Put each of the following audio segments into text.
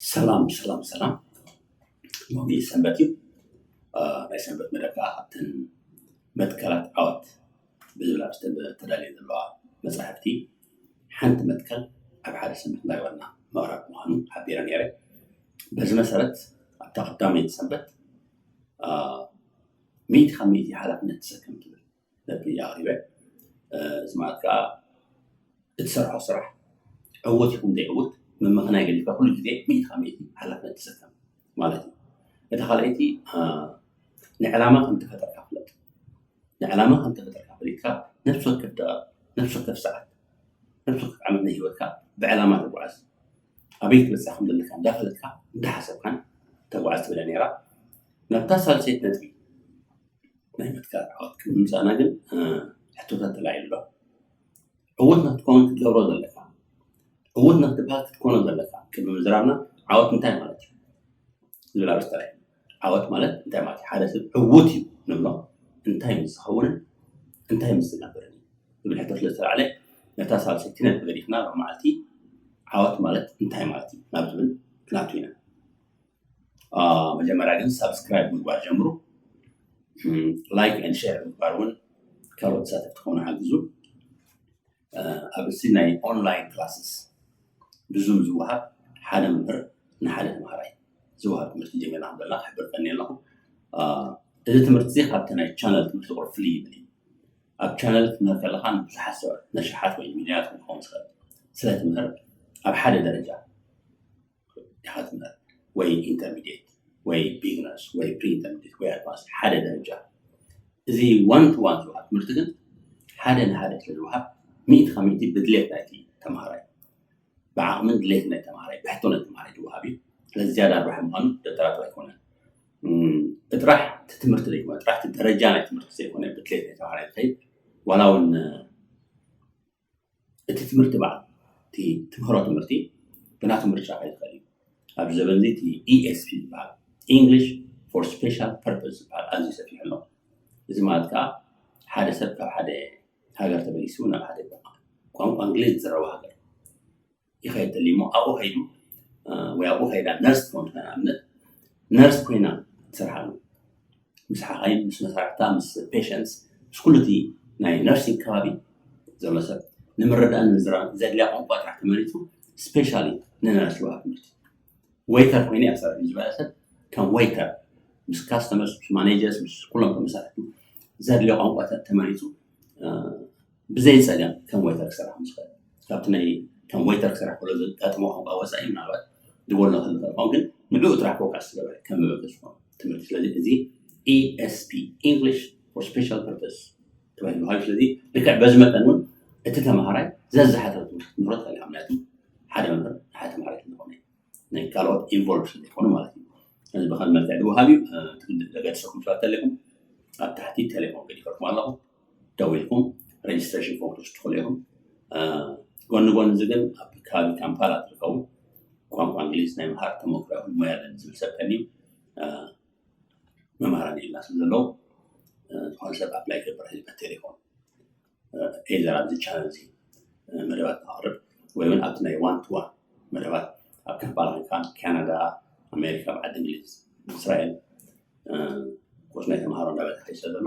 ሰላም ሰላም ሰላም። ሎሚ ሰንበት እዩ። ናይ ሰንበት መደብ ከዓ ካብተን መትከላት ዓወት ብዝብል ኣርእስቲ ተዳልየ ዘለዋ መፅሓፍቲ ሓንቲ መትከል ኣብ ሓደ ሰንበት እንዳገበርና ምቕራብ ምዃኑ ሓቢረ ነይረ። በዚ መሰረት ኣብታ ቀዳመይቲ ሰንበት ሚእቲ ካብ ሚእቲ ሓላፍነት ትሰከም ትብል ነጥቢ ኣቕሪበ። እዚ ማለት ከዓ እትሰርሖ ስራሕ ዕዉት ይኹን ዘይዕዉት ምምኽናይ ገዲፍካ ኩሉ ግዜ ሚእቲ ካብ ሚእቲ ሓላፍነት ትሰከም ማለት እዩ። እቲ ካልኣይቲ ንዕላማ ከም ተፈጠርካ ፍለጥ። ንዕላማ ከም ተፈጠርካ ፈሊጥካ ነፍሲ ወከፍ ደቐቕ፣ ነፍሲ ወከፍ ሰዓት፣ ነፍሲ ወከፍ ዓመት ናይ ህይወትካ ብዕላማ ተጓዓዝ። ኣበይ ትበፅሕ ከም ዘለካ እንዳፈለጥካ እንዳሓሰብካን ተጓዓዝ ትብለ ነይራ። ናብታ ሳልሰይቲ ነጥቢ ናይ መትከላት ዓወት ቅድሚ ምምፃእና ግን ሕቶታት ተላዒሉ ኣሎ። ዕዉት ንክትከውን ክትገብሮ ዘለካ፣ ዕዉት ንክትበሃል ክትኮኖ ዘለካ ቅድሚ ምዝራብና ዓወት እንታይ ማለት እዩ ዝብል ኣርእስቲ ተላዒሉ። ዓወት ማለት እንታይ ማለት እዩ? ሓደ ሰብ ዕዉት እዩ ንብሎ እንታይ ምስ ዝኸውንን እንታይ ምስ ዝገብርን እዩ ዝብል ሕቶ ስለ ዝተላዕለ ነታ ሳልሰይቲ ነጥቢ ገዲፍና ሎም መዓልቲ ዓወት ማለት እንታይ ማለት እዩ ናብ ዝብል ክናቱ ኢና። መጀመርያ ግን ሳብስክራይብ ምግባር ጀምሩ። ላይክ ን ሸር ምግባር እውን ካልኦት ተሳተፍቲ ክኾኑ ሓግዙ። ኣብ እዚ ናይ ኦንላይን ክላስስ ብዙም ዝወሃብ ሓደ መምህር ንሓደ ተምሃራይ ዝወሃብ ትምህርቲ ጀሚርና ከም ዘለና ክሕብር ቀኒ ኣለኹ። እዚ ትምህርቲ እዚ ካብቲ ናይ ቻነል ትምህርቲ ቁሩብ ፍልይ ይብል እዩ። ኣብ ቻነል ክትምህር ከለኻ ንብዙሓት ሰባት ነሽሓት ወይ ሚልዮናት ክኸውን ዝኽእል ስለ ትምህር ኣብ ሓደ ደረጃ ኢኻ ትምህር ወይ ኢንተርሚዲየት ወይ ቢግነርስ ወይ ፕሪ ኢንተርሚዲየት ወይ ኣድቫንስ ሓደ ደረጃ። እዚ ዋን ቱ ዋን ዝወሃብ ትምህርቲ ግን ሓደ ንሓደ ስለ ዝወሃብ ሚእቲ ካብ ሚእቲ ብድሌት ናይቲ ተምሃራይ ብዓቕምን ድሌት ናይ ተምሃራይ ብሕቶ ናይ ተምሃራይ ዝወሃብ እዩ። ስለዚ ዝያዳ ኣርባሒ ምዃኑ ዘጠራጥር ኣይኮነን። እቲ ጥራሕ እቲ ትምህርቲ ዘይኮነ ጥራሕ እቲ ደረጃ ናይ ትምህርቲ ዘይኮነ ብድሌት ናይ ተምሃራይ ዝኸይድ ዋላ እውን እቲ ትምህርቲ በዓል እቲ ትምህሮ ትምህርቲ ብናቱ ምርጫ ከይትኽእል እዩ። ኣብዚ ዘበን እዚ እቲ ኢኤስፒ ዝበሃል ኢንግሊሽ ፎር ስፔሻል ፐርፐስ ዝበሃል ኣዝዩ ሰፊሕ ኣሎ። እዚ ማለት ከዓ ሓደ ሰብ ካብ ሓደ ሃገር ተበጊሱ ናብ ሓደ ቋንቋ እንግሊዝ ዝዘረቡ ሃገር ይኸይድ ተልዩ እሞ ኣብኡ ከይዱ ወይ ኣብኡ ከይዳ ነርስ ትኸውን ትኾን ኣብነት ነርስ ኮይና ትሰርሓሉ ምስ ሓኻይም ምስ መሳርሕታ ምስ ፔሸንትስ ምስ ኩሉ እቲ ናይ ነርሲንግ ከባቢ ዘሎ ሰብ ንምርዳእን ምዝራብን ዘድልያ ቋንቋ ጥራሕ ተመሪፁ ስፔሻሊ ንነርስ ይወሃብ ትምህርቲ ወይተር ኮይነ እያ ዝሰርሕ ዝበለ ሰብ ከም ወይተር ምስ ካስተመርስ ምስ ማኔጀርስ ምስ ኩሎም ተመሳርሕቲ ዘድልዮ ቋንቋ ተመሪፁ ብዘይ ፀገም ከም ወይተር ክሰርሕ ምስ ኽእል ካብቲ ናይ ከም ወይተር ክሰርሕ ከሎ ዘጋጥሞ ቋንቋ ወፃኢ ምናልባት ዝጎሎ ክእል ዝኽእል ኸውን ግን ንዕኡ ጥራሕ ፎካስ ዝገበረ ከም መበገሲ ዝኾኑ ትምህርቲ ስለዚ እዚ ESP English for Special Purpose ተባሂሉ ሃዩ ስለዚ ልክዕ በዚ መጠን እውን እቲ ተምሃራይ ዘዝሓተረ ትምህርቲ ክትምህሮ ትኽእል ኢኻ ምክንያቱ ሓደ መምህር ንሓደ ተምሃራይ ስለዝኾነ ናይ ካልኦት ኢንቮልቭ ስለዘይኮኑ ማለት እዩ እዚ ብኸም መልክዕ ዝወሃብ እዩ ትግድድ ዘገድሰኩም ሰባት ተለኹም ኣብ ታሕቲ ቴሌፎን ገዲፈልኩም ኣለኹ ደዊልኩም ሬጅስትሬሽን ፎርም ትወስዱ ትኽእሉ ኢኹም ጎኒ ጎኒ እዚ ግን ኣብ ከባቢ ካምፓላ ትርከቡ ቋንቋ እንግሊዝ ናይ ምሃር ተመክሮ ይኹን ሞያ ኣለኒ ዝብል ሰብ ተልዩ መምሃራን የልና ስለ ዘለዉ ዝኾነ ሰብ ኣፕላይ ይገብር ህዝበት ቴሌፎን ኤዘር ኣብዚ ቻነል እዚ መደባት ተቕርብ ወይ እውን ኣብቲ ናይ ዋን ቱ ዋን መደባት ኣብ ካምፓላ ኮይንካ ካናዳ ኣሜሪካ ኣብ ዓዲ እንግሊዝ እስራኤል ኮርስ ናይ ተምሃሮ እንዳበለ ከይሰ ዘሎ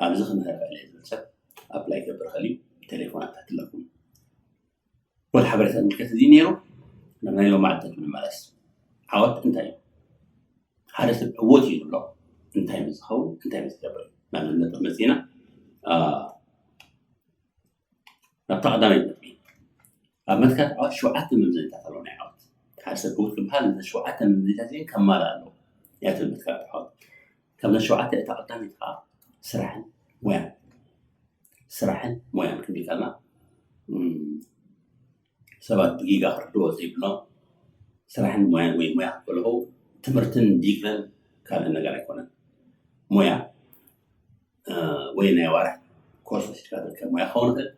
ኣብዚ ክምህር ክእል ዝብል ሰብ ኣፕላይ ገብር ክእል እዩ ቴሌፎን ኣታትለኩም ወል ሓበሬታ ምልከት እዚ ነይሩ ናብ ናይ ሎማዕልተት ንመለስ ዓወት እንታይ እዩ ሓደ ሰብ ዕወት እዩ ዝብሎ እንታይ ምስ ዝኸውን እንታይ ምስ ዝገብር ናብ ነጥብ መፂና ናብታ ቀዳመይቲ ነጥቢ ኣብ መትከላት ዓወት ሸውዓተ መምዘኒታት ኣለዎ ናይ ዓወት ሓደ ሰብ ዕውት ክበሃል ነዘን ሸውዓተ መምዘኒታት እዚአን ከማልእ ኣለዎ እያ ትብል መትከላት ዓወት ካብዘን ሸውዓተ እታ ቀዳመይቲ ከዓ ስራሕን ሞያን ስራሕን ሞያን ክንብል ከለና ሰባት ብጌጋ ክርድዎ ዘይብሎም ስራሕን ሞያን ወይ ሞያ ክትበልኹ ትምህርትን ዲግርን ካልእ ነገር ኣይኮነን ሞያ ወይ ናይ ኣዋርሕ ኮርስ ወሲድካ ዝርከብ ሞያ ክኸውን ይኽእል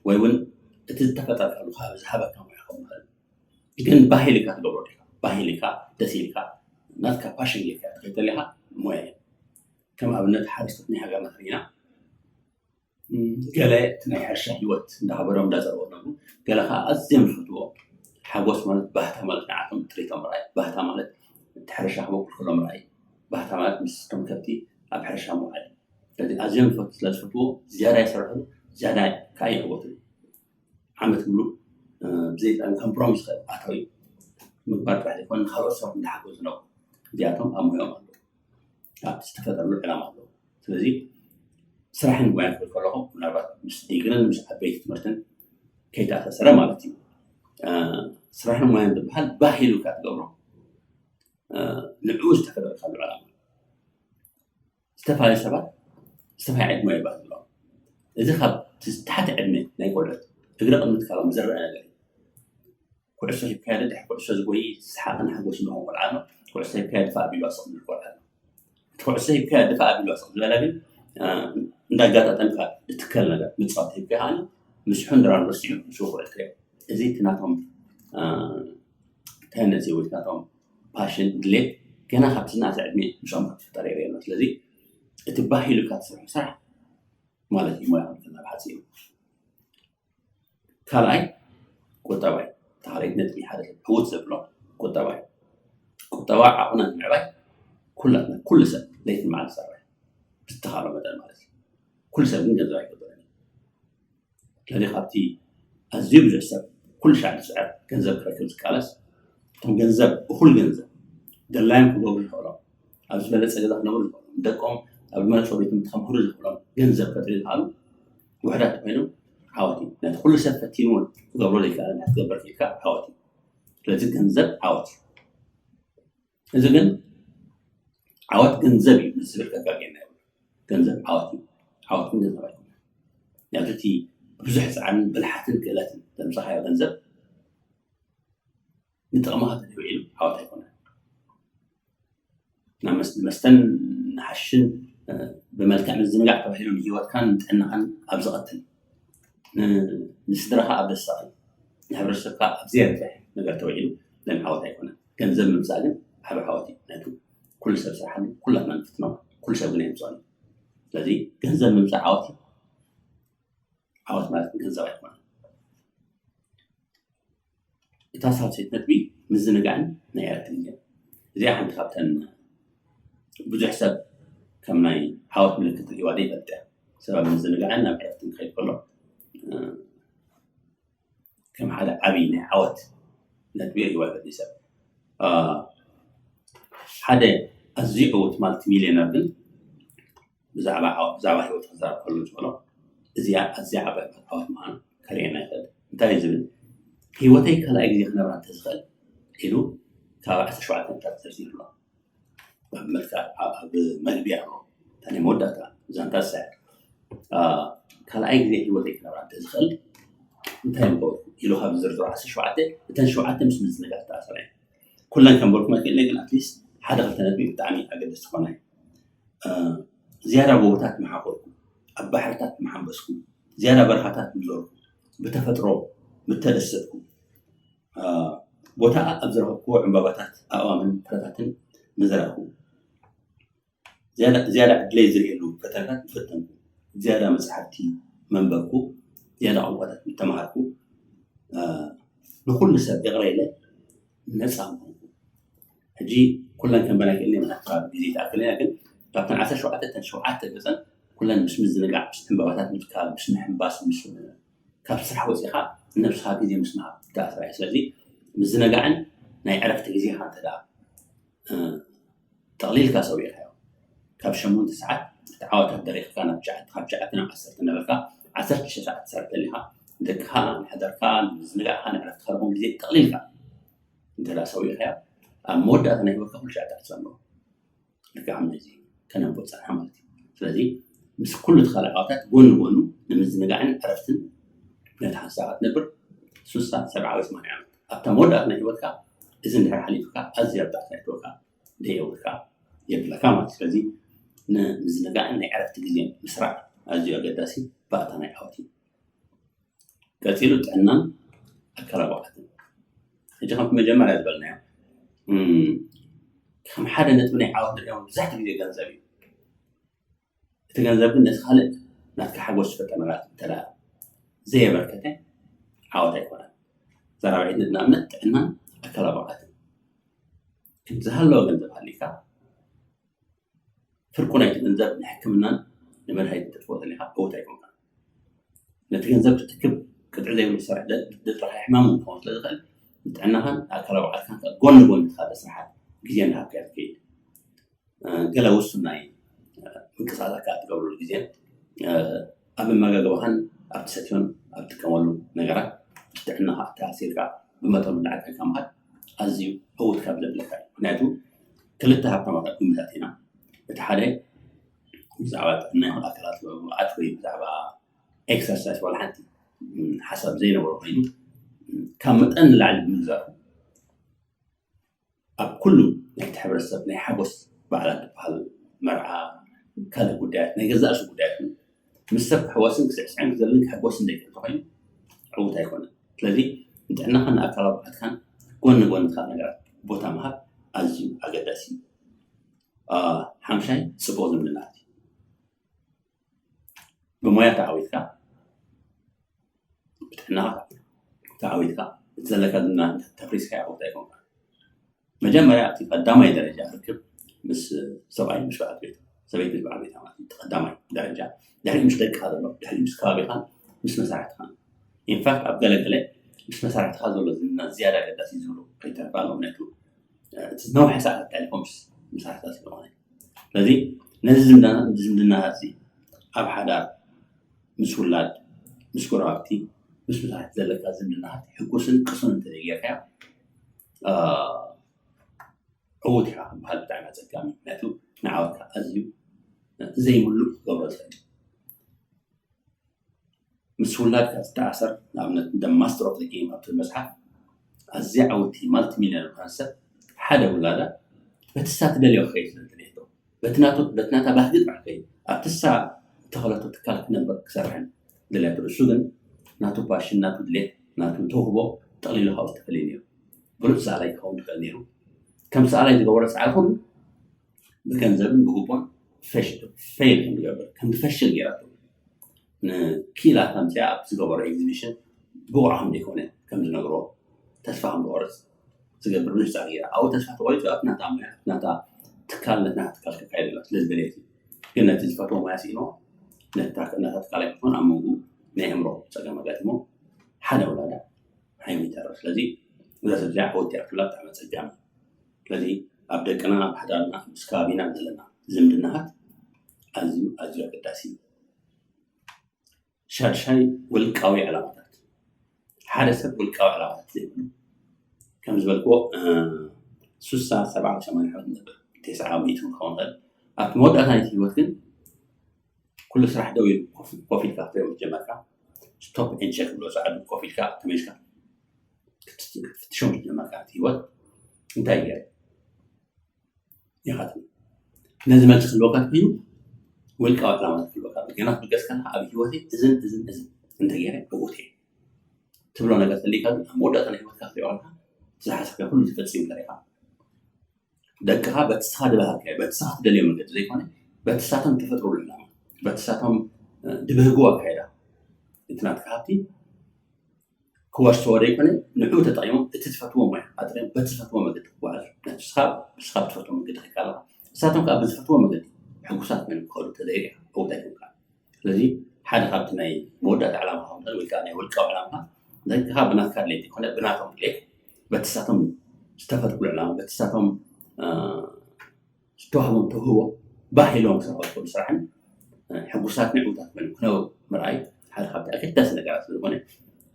ወይ እውን እቲ ዝተፈጠርካሉ ከባቢ ዝሃበካ ሞያ ክኸውን ይኽእል ግን ባህል ኢልካ ትገብሮ ዲካ ባህል ኢልካ ደስ ኢልካ ናትካ ፓሽን ጌርካ ትኸይድ ተሊካ ሞያ እዩ ከም ኣብነት ሓረስቶት ናይ ሃገርና ክርኢና ገለ እቲ ናይ ሕርሻ ህይወት እንዳኸበዶም እንዳዘርዎ ነሩ ገለ ከዓ ኣዝዮም ዝፈትዎ ሓጎስ ማለት ባህታ ማለት ንዓቶም ጥሪቶም ርኣይ፣ ባህታ ማለት እቲ ሕርሻ ክበቁል ከሎ ምርኣይ፣ ባህታ ማለት ምስቶም ከብቲ ኣብ ሕርሻ ምውዓል። ስለዚ ኣዝዮም ዝፈት- ስለ ዝፈትዎ ዝያዳ ይሰርሕሉ፣ ዝያዳ ከዓ ይዕወትሉ። ዓመት ሙሉ ብዘይጣን ከም ፕሮሚስ ኣታዊ ምግባር ጥራሕ ዘይኮነ ንካልኦት ሰባት እንዳሓገዙ ነው። እዚኣቶም ኣብ ሞያኦም ኣለዉ፣ ኣብቲ ዝተፈጠረሉ ዕላማ ኣለዉ። ስለዚ ስራሕን ሞያን ክብል ከለኹ ምናልባት ምስ ዲግርን ምስ ዓበይቲ ትምህርትን ከይተኣሳሰረ ማለት እዩ። ስራሕን ሞያን ዝበሃል ባህ ኢሉካ ትገብሮ ንዕኡ ዝተፈጠረካሉ ዕላማ። ዝተፈላለዩ ሰባት ዝተፈላለዩ ዓይነት ሞያ ይባህ ኣለዎም። እዚ ካብ ትሕቲ ዕድመ ናይ ቆልዑት እግረ ቅድሚ ትካሎም ዝረአ ነገር እዩ። ኩዕሶ ሂብካዮ ድሕ ኩዕሶ ዝጎይ ሰሓቕን ሓጎስን ዝኾን ቆልዓ ኣሎ። ኩዕሶ ሂብካዮ ድፋ ኣቢሉ ኣስቕ ዝብል ቆልዓ ኣሎ። እቲ ኩዕሶ ሂብካዮ ድፋ ኣቢሉ ኣስቕ ዝበለ ግን እንዳጋጣጠምካ እትከል ነገር ምፃወት ሂብካዮ ከዓኒ ምስሑ እንድራን ረሲዑ ምስኡ ክውዕል ትሪኦ። እዚ እቲ ናቶም ተነሲ ወይ ናቶም ፓሽን ድሌት ገና ካብቲ ዝነኣሰ ዕድሜ ምስኦም ክትፍጠር የርእየና። ስለዚ እቲ ባህ ኢሉካ ትሰርሖ ስራሕ ማለት እዩ ሞያ ክብልና ብሓፂሩ። ካልኣይ ቁጠባይ ተኻለይት ነጥቢ ሓደ ሰብ ዕውት ዘብሎ ቁጠባይ ቁጠባ ዓቕና ንምዕባይ ኩላትና ኩሉ ሰብ ለይትን መዓልቲ ዝሰርሕ ብዝተኻሎ መጠን ማለት እዩ። ኩሉ ሰብ ግን ገንዘብ ኣይገብርን። ስለዚ ካብቲ ኣዝዩ ብዙሕ ሰብ ኩሉ ሻዕ ዝስዕር ገንዘብ ክረክብ ዝቃለስ እቶም ገንዘብ እኹል ገንዘብ ደላዮም ክገብሩ ዝኽእሎም ኣብ ዝበለፀ ገዛ ክነብሩ ዝኽእሎም ደቆም ኣብ ዝበለፀ ቤት ትምህርቲ ከምህሩ ዝኽእሎም ገንዘብ ከጥሪ ዝኽኣሉ ውሕዳት ኮይኖም ዓወት እዩ። ነቲ ኩሉ ሰብ ፈቲኑ እውን ክገብሮ ዘይከኣለ ናይ ክትገብር ክኢልካ ዓወት እዩ። ስለዚ ገንዘብ ዓወት እዩ። እዚ ግን ዓወት ገንዘብ እዩ ምስ ዝብል ከጋግየና ይብሉ። ገንዘብ ዓወት እዩ። ዓወት ግን ገንዘብ ኣይኮነ። ያቱ እቲ ብዙሕ ፃዕርን ብልሓትን ክእለትን ዘምፀኻዮ ገንዘብ ንጥቕምኻ ተደውዒሉ ዓወት ኣይኮነ። መስተን ንሓሽን ብመልክዕ ምዝንጋዕ ተባሂሉ ንህይወትካን ጥዕናኻን ኣብ ዝቐትል ንስድራኻ ኣብ ደስታኻ ንሕብረተሰብካ ኣብ ዘየርብሕ ነገር ተውዒሉ ዘን ዓወት ኣይኮነን። ገንዘብ ምምፃእ ግን ዓብ ዓወት እዩ። ምክንያቱ ኩሉ ሰብ ስራሓሉ ኩላትና ንፍትኖ ኩሉ ሰብ ግን ኣይምፅኦን እዩ። ስለዚ ገንዘብ ምምፃእ ዓወት እዩ። ዓወት ማለት ግን ገንዘብ ኣይኮነን። እታ ሳልሰይቲ ነጥቢ ምዝንጋዕን ናይ ዕረፍቲ ግዜን። እዚኣ ሓንቲ ካብተን ብዙሕ ሰብ ከም ናይ ዓወት ምልክት ርእይዋ ዘይፈልጥ እያ። ሰብ ኣብ ምዝንጋዕን ናብ ዕረፍትን ክኸይድ ከሎ ከም ሓደ ዓብዪ ናይ ዓወት ነጥቢ ርእይዋ ይፈልጥ ሰብ። ሓደ ኣዝዩ ዕውት ማለት ሚልዮነር ግን ብዛዕባ ዓወት ብዛዕባ ህይወት ክዛረብ ከሎ ዝበሎ እዚኣ ኣዝያ ዓባይ ዓወት ምዃኑ ከርእየና ይኽእል። እንታይ እዩ ዝብል? ህይወተይ ካልኣይ ግዜ ክነብራ እንተዝኽእል ኢሉ ካብ ዓሰርተ ሸውዓተ ነጥብታት ዘርዚሩ ኣሎ። ኣብ መልክዕ ኣብ መግቢያ ኣሎ። እታ ናይ መወዳእታ ዛንታ ዝስዕብ ካልኣይ ግዜ ህይወተይ ክነብራ እንተዝኽእል እንታይ ምገበርኩ ኢሉ ካብ ዝርዝሩ ዓሰርተ ሸውዓተ እተን ሸውዓተ ምስ ምዝንጋዕ ዝተኣሰራ እየን። ኩለን ከንበርኩም ኣይክእልን ግን ኣትሊስት ሓደ ክልተ ነጥቢ ብጣዕሚ ኣገደስቲ ዝኾና እዩ። ዝያዳ ጎቦታት ምሓቆርኩ፣ ኣብ ባሕርታት ምሓንበስኩ፣ ዝያዳ በረኻታት ምዞርኩ፣ ብተፈጥሮ ምተደሰትኩ፣ ቦታ ኣብ ዝረኸብኩዎ ዕምባባታት፣ ኣእዋምን ፍረታትን ምዘራእኩ፣ ዝያዳ ዕድለይ ዝርእየሉ ፈተነታት ምፈተንኩ፣ ዝያዳ መፅሓፍቲ መንበብኩ፣ ዝያዳ ቋንቋታት ምተምሃርኩ፣ ንኹሉ ሰብ ይቕረ ኢለ ነፃ ምኾንኩ። ሕጂ ኩለን ከንበና ክእልኒ ምናልባት ካብ ግዜ ተኣክለና ግን ካብተን ዓሰርተ ሸውዓተ እተን ሸውዓተ ገፀን ኩለን ምስ ምዝንጋዕ ምስ ዕምባባታት ምትካል ምስ ምሕንባስ ምስ ካብ ስራሕ ወፂኻ ንነብስኻ ግዜ ምስ ምሃብ ተኣስራ እየ። ስለዚ ምዝንጋዕን ናይ ዕረፍቲ ግዜኻ እንተ ጠቕሊልካ ሰዊእካዮ ካብ ሸሞንተ ሰዓት እቲ ዓወታት ደሪኽካ ናብ ትሽዓተ ካብ ትሽዓተ ናብ ዓሰርተ ነበርካ ዓሰርተ ሽዱሽተ ሰዓት ትሰርሕ ተሊኻ ንደቅኻ ንሓዳርካ ንምዝንጋዕካ ንዕረፍትካ ዝኾን ግዜ ጠቕሊልካ እንተ ሰዊእካዮ ኣብ መወዳእታ ናይ ህይወትካ ኩሉ ሻዕ ትዕፅር ኣለዎ። ልክዕ ከም ነዚ ከነንብብ ፀንሓ ማለት እዩ። ስለዚ ምስ ኩሉ እቲ ካልእ ዓወታት ጎኒ ጎኑ ንምዝንጋዕን ዕረፍትን ነቲ ሓንሳብ ክትነብር ሱሳ ሰብዓ ወይ ሰማንያ ዓመት ኣብታ መወዳእታ ናይ ህይወትካ እዚ እንድሕር ሓሊፉካ ኣዝያ ብጣዕካ ይትወካ ደየውልካ የብለካ ማለት ስለዚ ንምዝንጋዕን ናይ ዕረፍቲ ግዜን ምስራዕ ኣዝዩ ኣገዳሲ ባእታ ናይ ዓወት እዩ። ቀፂሉ ጥዕናን ኣካላዊ ብቕዓትን ሕጂ ከምቲ መጀመርያ ዝበልናዮ ከም ሓደ ነጥቢ ናይ ዓወት ንሪኦ ብዙሕ ግዜ ገንዘብ እዩ። እቲ ገንዘብ ግን ነቲ ካልእ ናትካ ሓጎስ ዝፈጥር ነገራት እንተ ዘየበርከተ ዓወት ኣይኮነን። እዛ ራብዐይቲ ንኣብነት ጥዕናን ኣካላዊ ብቕዓትን። ዝሃለወ ገንዘብ ሃሊካ ፍርቁ ናይቲ ገንዘብ ንሕክምናን ንመድሃኒት ትጥፍኦ ዘለካ ዕውት ኣይኮንካ። ነቲ ገንዘብ ክትእክብ ቅጥዒ ዘይብሉ ስራሕ ጥራሕ ሕማም ክኸውን ስለ ዝኽእል ንጥዕናኻን ኣካላዊ ብቕዓትካን ጎኒ ጎኒ ትካደ ስራሓት ግዜ እንዳሃብካዮ ትከይድ። ገለ ውሱን ናይ ምንቅስቃስ ኣካል ትገብረሉ ግዜ ኣብ መመጋገባኻን ኣብ ትሰትዮን ኣብ ትጥቀመሉ ነገራት ጥዕናኻ ኣተኣሲርካ ብመጠኑ ላዕሊ ምኻድ ኣዝዩ ዕውት ካብ ዘብለካ እዩ። ምክንያቱ ክልተ ሃብታማት ኣብ ግምታት ኢና። እቲ ሓደ ብዛዕባ ጥዕና ይኹን ኣካላት ብቕዓት ወይ ብዛዕባ ኤክሰርሳይስ ዋላ ሓንቲ ሓሳብ ዘይነበሮ ኮይኑ ካብ መጠን ንላዕሊ ብምግዛፉ ኣብ ኩሉ ናይቲ ሕብረተሰብ ናይ ሓጎስ በዓላት ዝበሃል መርዓ ካልእ ጉዳያት ናይ ገዛእ ርእሱ ጉዳያት ምስ ሰብ ክሕወስን ክስዕስዕን ክዘልን ክሕጎስን ዘይክእል ተኮይኑ ዕውት ኣይኮነን። ስለዚ ንጥዕናኻን ንኣካላዊ ብቕዓትካን ጎኒ ጎኒ ትካል ነገራት ቦታ ምሃብ ኣዝዩ ኣገዳሲ እዩ። ሓምሻይ ጽቡቕ ዝምድናታት እዩ። ብሞያ ተዓዊትካ ብጥዕናኻ ተዓዊትካ እቲ ዘለካ ዝና ተፍሪስካ ይዓወት ኣይኮንካ። መጀመርያ እቲ ቀዳማይ ደረጃ ርክብ ምስ ሰብኣይ ምስ በዓል ቤት ሰበይቲ ምስ በዓል ቤት ማለት እዩ። ቀዳማይ ደረጃ ድሕሪ ምስ ደቅኻ ዘሎ ድሕሪ ምስ ከባቢኻን ምስ መሳርሕትኻን ኢንፋክት ኣብ ገለገለ ምስ መሳርሕትኻ ዘሎ ዝና ዝያዳ ኣገዳሲ ዝብሉ ከይተርፋ ኣሎ ምክንያቱ እቲ ነውሐ ሰዓት ኣሊፎም ምስ መሳርሕትኻ ስለሆነ ስለዚ ነዚ ዝምድና እዚ ኣብ ሓዳር ምስ ውላድ ምስ ጎረባብቲ ምስ ብዙሓት ዘለካ ዝምድናታት ሕጉስን ቅሱን እንተዘይጌርካዮ ዕዉት ኢኻ ክበሃል ብጣዕሚ ኣፀጋሚ ምክንያቱ ንዓወትካ ኣዝዩ ዘይምሉእ ክገብሮ ዝኽእል ምስ ውላድካ ዝተኣሰር ንኣብነት the master of the game ኣብቲ መፅሓፍ ኣዝያ ዓወቲ ማልቲ ሚልዮነር ዝኾነ ሰብ ሓደ ውላዳ በቲ እሳ ትደልዮ ክኸይድ ስለ ዝደለየቶ በቲ ናቱ በቲ ናታ ባህጊ ጥራሕ ከይድ ኣብቲ እሳ እተኸለቶ ትካል ክነብር ክሰርሕን ድልየቱ እሱ ግን ናቱ ፓሽን ናቱ ድሌት ናቱ ተውህቦ ጠቕሊሉ ካብኡ ዝተፈለየ ነይሩ ብሉፅ ሰኣላይ ክኸውን ትኽእል ነይሩ ከም ሰኣላይ ዝገበሮ ፃዕሪ ኩሉ ብገንዘብን ብግቦን ፌል ከም ዝገብር ከም ዝፈሽል ገይራቶ ንኪላ ከምዚኣ ኣብ ዝገበሮ ኤግዚቢሽን ብቑዕ ከም ዘይኮነ ከም ዝነግሮ ተስፋ ከም ዝቆርፅ ዝገብር ብዙሕ ፃዕሪ ገይራ ኣብኡ ተስፋ ተቆሪፁ ኣብቲ ናታ ሞያ ኣብቲ ናታ ትካል ነቲ ናታ ትካል ከካይድ ስለ ዝደለየት ግን ነቲ ዝፈትዎ ሞያ ስኢኖ ነታ ትካል ኣይኮን ኣብ መንጎ ናይ ኣእምሮ ፀገም ኣጋጢሞ ሓደ ወላዳ ሓይሚ ይተርፍ ስለዚ እዛ ሰብ እዚኣ ዓወት እያ ክብላ ብጣዕሚ ኣፀጋሚ ስለዚ ኣብ ደቅና ኣብ ሓዳርና ምስ ከባቢና ዘለና ዝምድናታት ኣዝዩ ኣዝዩ ኣገዳሲ እዩ ሻድሻይ ውልቃዊ ዕላማታት ሓደ ሰብ ውልቃዊ ዕላማታት ዘይብሉ ከም ዝበልክዎ ሱሳ ሰብዓ ሰማንያ ዓመት ነበር ተስዓ ሚእቲ ክኸውን ይኽእል ኣብቲ መወዳእታ ናይቲ ህይወት ግን ኩሉ ስራሕ ደው ኢሉ ኮፍ ኢልካ ክትሪኦ ምስ ጀመርካ ስቶፕ ኤን ቸክ ብሎ ሰዓት ኮፍ ኢልካ ተመልስካ ክትፍትሾም ምስ ጀመርካ እቲ ህይወት እንታይ ይገር ይኻትኒ ነዚ መልሲ ክህልወካ ኮይኑ ውልቃዊ ዕላማ ክህልወካ ገና ክትብገስ ከለካ ኣብ ህይወተይ እዝን እዝን እዝን እንተገይረ ዕውት እየ ትብሎ ነገር ተሊካ ግን ኣብ መወዳእታ ናይ ህይወትካ ክትሪኦ ከለካ ዝሓሰብካ ኩሉ ዝፈፂም ተሪካ ደቅኻ በቲ ስኻ ድባሃልካዮ በቲ ስኻ ትደልዮ መንገዲ ዘይኮነ በቲ ሳቶም ተፈጥሮ ዕላማ በቲ ሳቶም ድብህግዎ ኣካይዳ እቲ ናትካ ሃብቲ ክወርስዎ ዘይኮነ ንዕኡ ተጠቂሞም እቲ ዝፈትዎ ሞያ ኣጥሪም በቲ ዝፈትዎ መገዲ ክጓዓዙ ነቲ ስኻ ብስኻ ብትፈትዎ መገዲ ከይካ ኣለኻ ንሳቶም ከዓ ብዝፈትዎ መገዲ ሕጉሳት ኮይኖም ክኸዱ ተዘይሪእካ ዕውት ኣይኮንካ ስለዚ ሓደ ካብቲ ናይ መወዳእታ ዕላማ ከምጠል ወይ ከዓ ናይ ውልቃዊ ዕላማ ደቅኻ ብናትካ ድሌት ይኮነ ብናቶም ድሌት በቲ ሳቶም ዝተፈጥሩ ዕላማ በቲ ሳቶም ዝተዋህቦም ተውህቦ ባህ ኢሎም ክሰርሑ ዝኽእሉ ስራሕን ሕጉሳት ንዕውታት ኮይኖም ክነብሩ ምርኣይ ሓደ ካብቲ ኣገዳሲ ነገራት ስለዝኾነ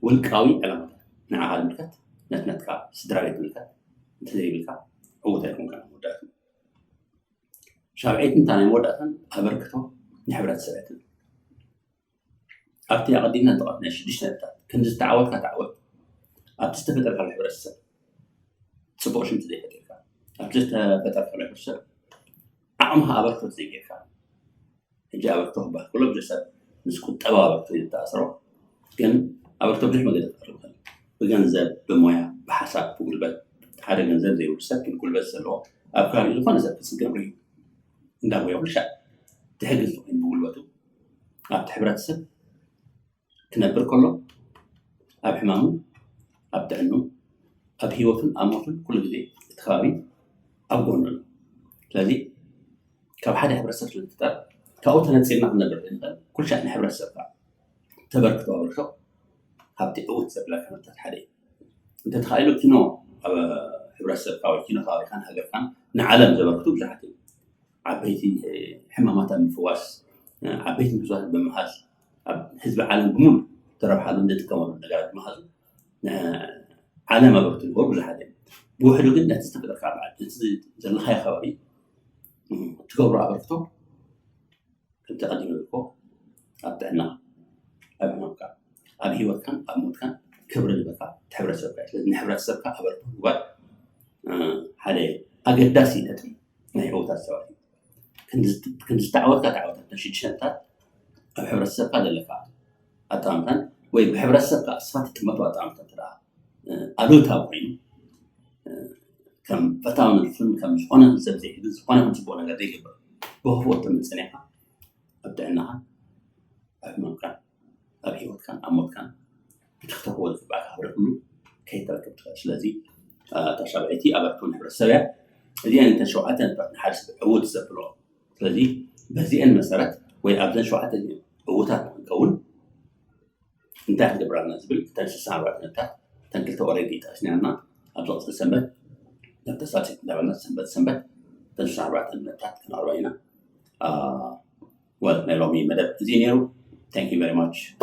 ውልቃዊ ዕላማታት ንዓኻ ዝምልከት ነቲ ናትካ ስድራ ቤት ዝምልከት እንተዘይብልካ ዕውት ኣይኮንካን ኣብ መወዳእትኡ ሻብዐይቲ እንታይ ናይ መወዳእታን ኣበርክቶ ንሕብረተሰብ እያ ትብል ኣብቲ ኣቐዲምና ዝጠቐስናዮ ሽዱሽተ ነጥብታት ክንዲ ዝተዓወትካ ተዓወት ኣብቲ ዝተፈጠርካሉ ሕብረተሰብ ፅቡቕ ሽም ዘይፈጢርካ ኣብቲ ዝተፈጠርካሉ ሕብረተሰብ ዓቕምኻ ኣበርክቶ ዘይጌርካ ሕጂ ኣበርክቶ ክበሃል ከሎ ብዙሕ ሰብ ምስ ቁጠባዊ ኣበርክቶ እዩ ዝተኣሰሮ ግን ኣበርክቶ ብዙሕ መገዲ ክቐርብ ይኽእል ብገንዘብ ብሞያ ብሓሳብ ብጉልበት ሓደ ገንዘብ ዘይብሉ ሰብ ግን ጉልበት ዘለዎ ኣብ ከባቢ ዝኾነ ሰብ ክፅገም ርዩ እንዳጎየ ኩሉ ሻዕ ትሕግዝ ዝኾይኑ ብጉልበቱ ኣብቲ ሕብረተሰብ ክነብር ከሎ ኣብ ሕማሙ ኣብ ጥዕኑ ኣብ ህይወትን ኣብ ሞትን ኩሉ ግዜ እቲ ከባቢ ኣብ ጎኑ ኣሎ። ስለዚ ካብ ሓደ ሕብረተሰብ ስለዝፍጠር ካብኡ ተነፂልና ክንነብር ዘይንኽእል። ኩልሻዕ ንሕብረተሰብካ ተበርክቶ ኣበርክቶ ካብቲ ዕውት ዘብለካ ነታት ሓደ እዩ። እንተተኻኢሉ ኪኖ ኣብ ሕብረተሰብካ ወይ ኪኖ ከባቢኻን ሃገርካን ንዓለም ዘበርክቱ ብዙሓት እዮም። ዓበይቲ ሕማማት ኣብ ምፍዋስ፣ ዓበይቲ ምህዞታት ብምሃዝ ኣብ ህዝቢ ዓለም ብምሉ ተረብሓሉ እንጥቀመሉ ነገራት ብምሃዙ ዓለም ኣበርክቱ ዝገበሩ ብዙሓት እዮም። ብውሕዱ ግን ነቲ ዝተፈጠርካ በዓል ነቲ ዘለኻዮ ከባቢ ትገብሮ ኣበርክቶ ከምቲ ቀዲመ ዝኮ ኣብ ጥዕና ኣብ ሕማምካ ኣብ ህይወትካን ኣብ ሞትካን ክብሪ ዝበካ ሕብረተሰብካ ስለዚ ንሕብረተሰብካ ኣበርክቶ ምግባር ሓደ ኣገዳሲ ነጥቢ ናይ ዕውታት ሰባት እዩ። ክንዲ ዝተዓወትካ ተዓወታት ሽዱሽተታት ኣብ ሕብረተሰብካ ዘለካ ኣጣምታን ወይ ብሕብረተሰብካ ኣስፋት ትመቱ ኣጣምታ ኣሉታ ኮይኑ ከም ፈታዊ ንድፍን ከም ዝኾነ ሰብ ዘይሕግዝ ዝኾነ ከም ፅቡቅ ነገር ዘይገብር ብክፉ ተመፀኒኻ ኣብ ጥዕናኻ ኣብ ሕማምካን ኣብ ህይወትካን ኣብ ሞትካን እቲ ክተክቦ ዝግባእካ ክብረ ኩሉ ከይትረክብ ትኽእል። ስለዚ እታ ሻብዐይቲ ኣበርክቶ ንሕብረተሰብ እያ። እዚአን እተን ሸውዓተ ነጥብታት ንሓደ ሰብ ዕውት ዘብሎ። ስለዚ በዚአን መሰረት ወይ ኣብዘን ሸውዓተ ዕውታት ንክንከውን እንታይ ክትገብራልና ዝብል እተን ስሳ ኣርባዕተ ነጥብታት እተን ክልተ ኦረዲ ጠቅስናና ኣብ ዝቕፅል ሰንበት ነብተ ሳልሲት እንዳበልና ሰንበት ሰንበት እተን ስሳ ኣርባዕተ ነጥብታት ክነቕርባ ኢና። ወል ናይ ሎሚ መደብ እዚ ነይሩ። Thank you very much.